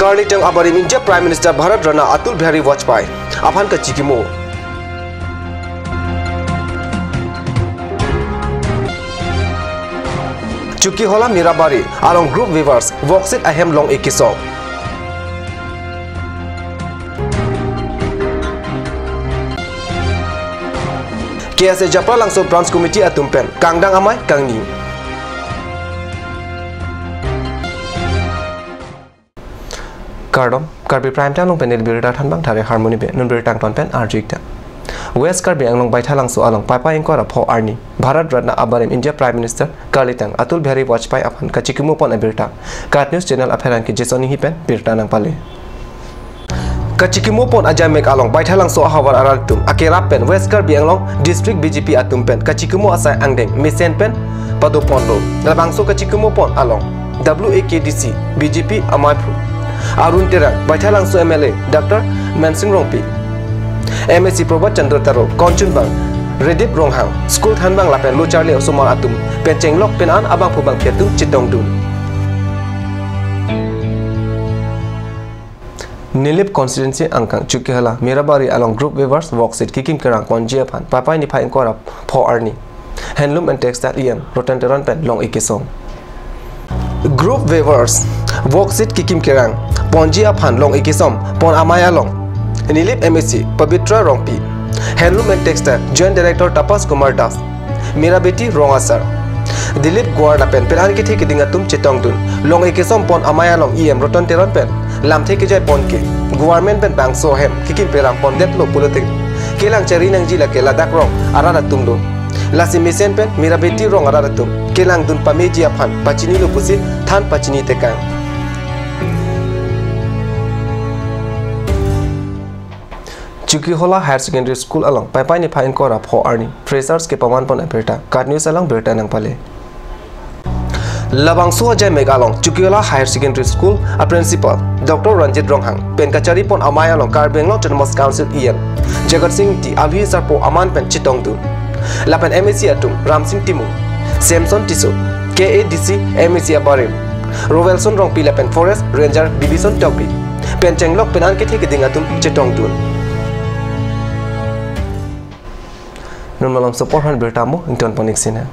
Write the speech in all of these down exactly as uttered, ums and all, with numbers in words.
Karlitang abarim India Prime Minister Bharat Ratna Atal Bihari Vajpayee aphan kachikimo. Chokihola Mirabari along group weavers voksit ahem long-ik keso. K S A Japralangso Branch Committee atum pen kangdang amei kangni. Kardom, Karbi Prime Time along pen neli birta thanbang Thare Harmony Bey, non birta angton pen arju-ik tha. West Karbi Anglong Baithalangso along Paipai ingkoi ra pho arni Bharat Ratna abarim India Prime Minister Karlitang Atal Bihari Vajpayee aphan kachikimo pon abirta KAT News Channel apherangke Jason Enghi pen birta nangpale. Kachikimo pon ajaimek along Baithalangso ahavar arat atum akerap pen West Karbi Anglong District B J P atum pen kachikimo asai angdeng mesen pen pado ponlo. Labangso kachikimo pon along W A K D C B J P amaiphu Arun Terang, Baithalangso M L A Doctor Mansing Rongpi, M A C Prabhat Chandra Taro, Kongchunbang Redip Ronghang, school thanbang lapen lo charli osomar atum pen chenglok pen an abangphu bangphi atum chetongdun. Nilip constituency angkang Chokihola Mirabari along group weavers voksit kekim kerang ponji aphan Paipai niphai ingkoi ra pho arni Handloom and Textile E M Ratan Teron pen long-ik keso. Group weavers voksit kekim kerang ponji aphan long-ik kesom pon amei along Nilip M A C Pabitra Rongpi, Handloom and Textile Joint Director Tapas Kumar Das, Mirabeti Ronghang, Dilip Guar lapen pen an kethe keding atum chetongdun. Long-ik kesom pon amei along E M Ratan Teron pen lamthe kejai pon ke government pen bangso ahem kekim kerang pondetlo pulote kelang chari nangji lake ladak rong arat atum lo. Lasi mesen pen Mirabeti rong arat atum kelangdun pameji aphan pachinilo pusi than pachini tekang. Chokihola Higher Secondary School along Paipai niphai ingkoi ra pho arni freshers kepaman pon abirta KAT News along birta nangpale. Labangso ajaimek along Chokihola Higher Secondary School a Principal Doctor Ranjit Ronghang pen kachari pon amei along Karbi Anglong Autonomous Council E M Jagat Sing Engti, alwi sarpo aman pen chetongdun. Lapen M A C atum Ramsing Timung, Samson Tisso, K A D C M A C abarim Rovelson Rongpi lapen Forest Ranger Bibison Tokbi pen chenglok pen an kethe keding atum chetongdun. Non malomso porhan birta mo ington pon-ik sina.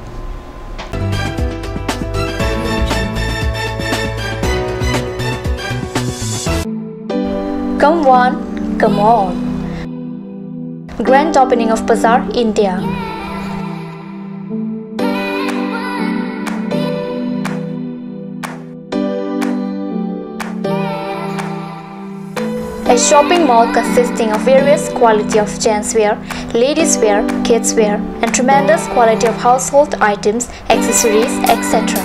Come one, come all. Grand opening of Bazaar India. A shopping mall consisting of various quality of gents wear, ladies wear, kids wear, and tremendous quality of household items, accessories, et cetera.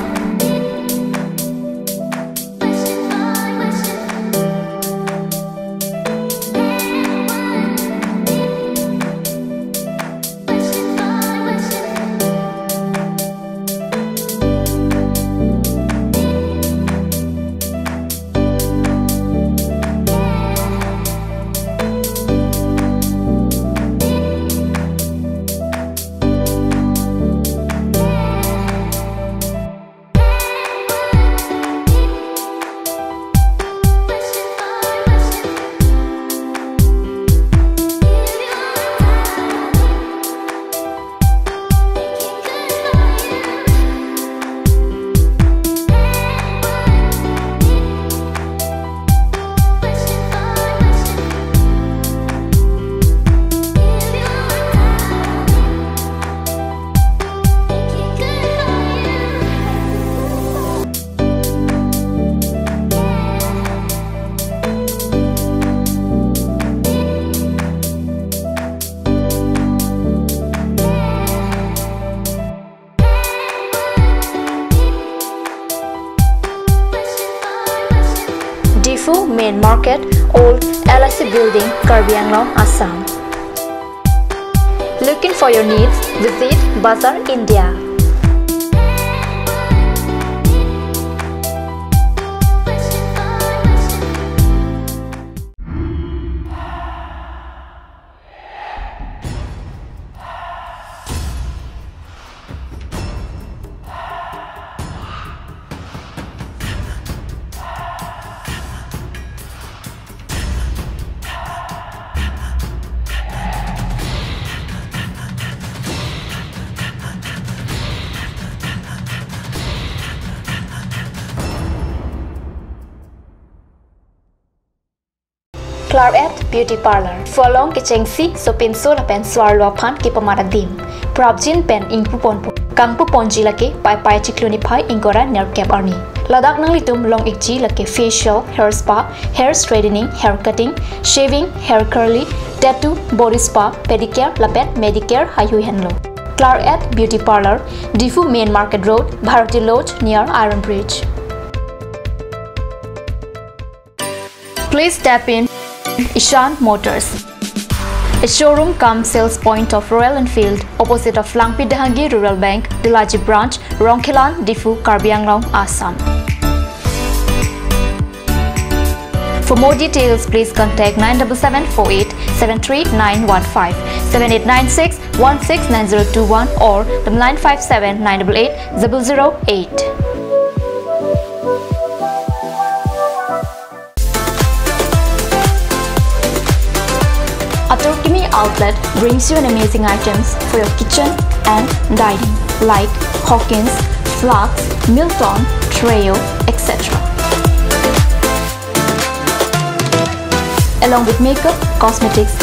Diphu Main Market, Old L I C Building, Karbi Anglong, Assam. Looking for your needs? Visit Bazaar India. Claret Beauty Parlour. Phu along kechengsi sopinso lapen so-arlo aphan kepamat adim. Prapjin pen ingpu ponpo. Kangpu ponji lake Paipai chiklo niphai ingkoi ra nerkep arni. Ladak nanglitum long-ikji lake facial, hair spa, hair straightening, hair cutting, shaving, hair curly, tattoo, body spa, pedicure lapen manicure heihui henlo. Claret Beauty Parlour, Diphu Main Market Road, Bharati Lodge near Iron Bridge. Please step in Ishan Motors, a showroom cum sales point of Royal Enfield, opposite of Langpi Dehangi Rural Bank, Delaji Branch, Rongkhelan, Diphu, Karbi Anglong, Assam. For more details, please contact nine double seven four eight seven three nine one five, seven eight nine six one six nine zero two one or the nine five seven nine double eight double zero eight. Atur Kimi Outlet brings you an amazing items for your kitchen and dining, like Hawkins, Flask, Milton, Treo, et cetera. Along with makeup, cosmetics,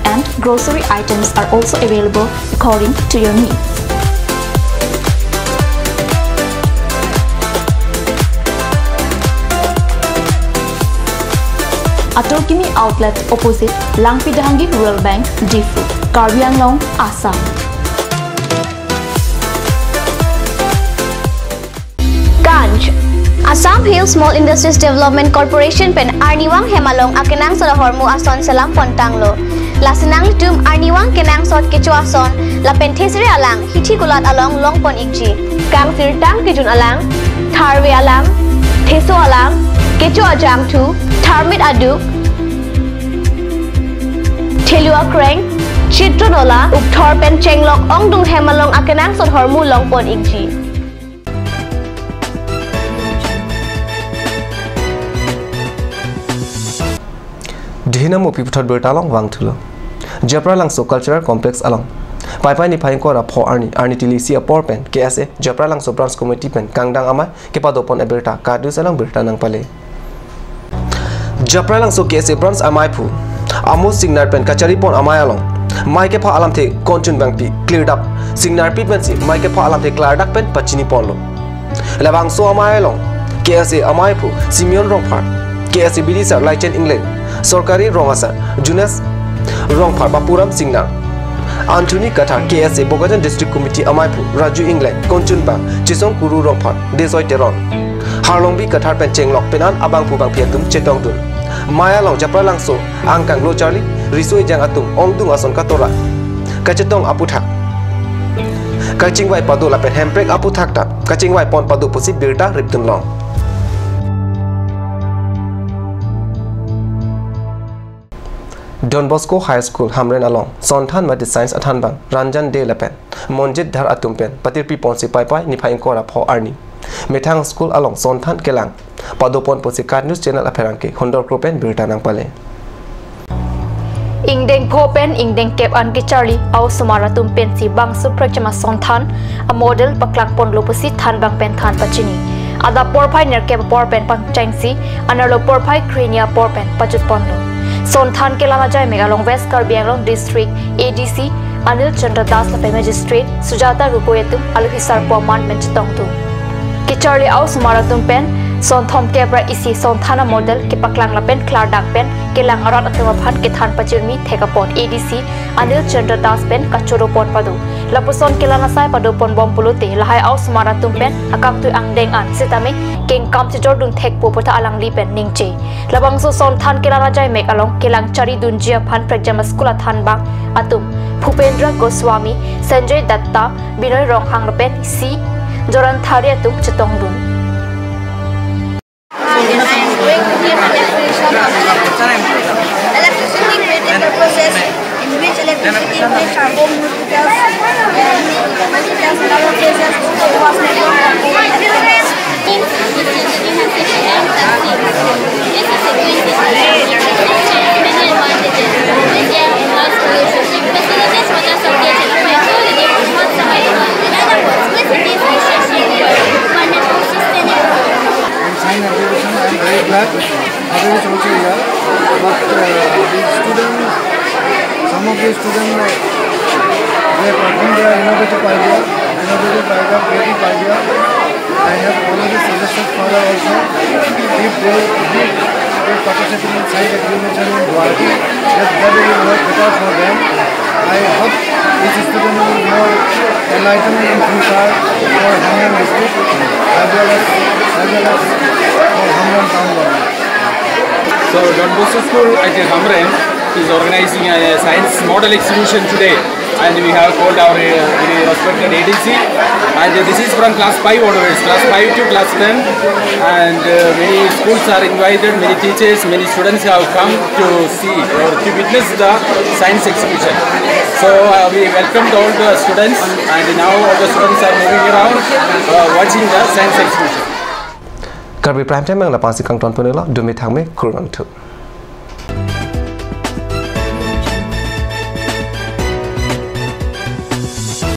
and grocery items are also available according to your needs. Atur Kimi Outlet, opposite Langpi Dehangi Rural Bank, Diphu, Karbi Anglong, Assam. Ganj. Assam Hill Small Industries Development Corporation pen arnivang hem along akenangsot ahormu ason selam pontanglo. Lasi nanglitum arnivang kenangsot kecho ason lapen thesere alang hithi kulat along longpon-ikji. Kangsirtang kejun alang, tharve alang, theso alang, kecho ajangthu, tharmit aduk, thelu akreng, chitron ola, ukthor pen chenglok ongdung hem along akenangsot ahormu longpon-ikji. Dihina mo pi puthot birta along vangthulo. Japralangso Cultural Complex along Paipai niphai ingkoi ra pho arni, arni tili isi apor pen K S A Japralangso Branch Committee pen kangdang amei kepadopon abirta kadus along birta nangpale. Japralangso K S A Branch amaiphu Amo Singnar pen kacharipon amei along mei kepha alamthe konchun bangpi klirdap Singnarpi pensi mei kepha alamthe klardak pen pachiniponlo. Labangso amei along K S A amaiphu Simeon Rongphar, K S A bidisar Laichen Engleng, sorkari rong asar Junes Rongphar, Bapuram Singnar, Anthony Kathar, K S A Bokajan District Committee amaiphu Raju Engleng, konchunbang Chisong Kuru Rongphar, Desoi Teron, Harlongbi Kathar pen chenglok penan abangphu bangphi atum chetongdun. Mei along Japralangso angkang lo charli, riso ejang atum ongdung ason katora, kachetong aputhak, kachingvai pado lapen hemprek aputhak ta kachingvaipon pado pusi birta ripdunlong. Don Bosco High School Hamren along Sonthan mate Science athanbang Ranjan Dey lapen Monjit Dhar atum pen patirpiponsi Paipai niphai ingkoi ra pho arni methang school along Sonthan kelang padopon pusi KAT News Channel apherangke Hundor Kro pen birta nangpale. Ingdeng pho pen ingdeng kep an kecharli a-osomar atum pensi bangso prekjam a-Sonthan a-model paklangponlo pusi thanbang pen than pachini. Adap porphai nerkep apor pen pangchengsi anerlo porphai krehini apor pen pajutponlo. Sonthan kelang ajaimek along West Karbi Anglong District A D C Anil Chandra Das lapen Magistrate Sujata Gogoi atum alohi sarpo aman pen chetongdun. Kecharli a-osomar atum pen sonthom kep ra isi Sonthan a-model kepaklang lapen klardak pen kelang arat atum aphan kethan pachirmi thek apot A D C Anil Chandra Das pen kachoro pon pado. Lapuson kelang asai padopon bom pulote lahai a-osomar atum pen akangtui angdeng an sitame kengkam chejordun thekpo pu ta alangli pen ningje. Labangso Sonthan kelang ajaimek along kelang charidunji aphan prekjam a-school athanbang atum Bhupendra Goswami, Sanjay Datta, Binoy Ronghang lapen C Joran Thari atum chetongdun. And I am going to give an explanation on electricity. Electricity being created by process in which electricity reach our home, hospitals, and hospitals and other places through vast network of power electricity. This is a green city and it has many advantages. India has large population, facilities Other is also here, but uh, the students, some of the students, uh, they perform their innovative idea, innovative idea, creative idea. I have already suggested further also, if they, if they participate in science exhibition in Guwahati, that, that will work better for them. I hope this student will be more enlightened in future for Hamren district as well as, as well as for Hamren town government. So Don Bosco School at Hamren is organizing a science model exhibition today, and we have called our uh, very respected A D C. And this is from class five onwards, class five to class ten, and uh, many schools are invited, many teachers, many students have come to see or to witness the science exhibition. So uh, we welcomed all the students, and now all the students are moving around uh, watching the science exhibition. Karbi Prime Time ang lapu-an si kangton ponlo, dumi thangme, kurvangthu.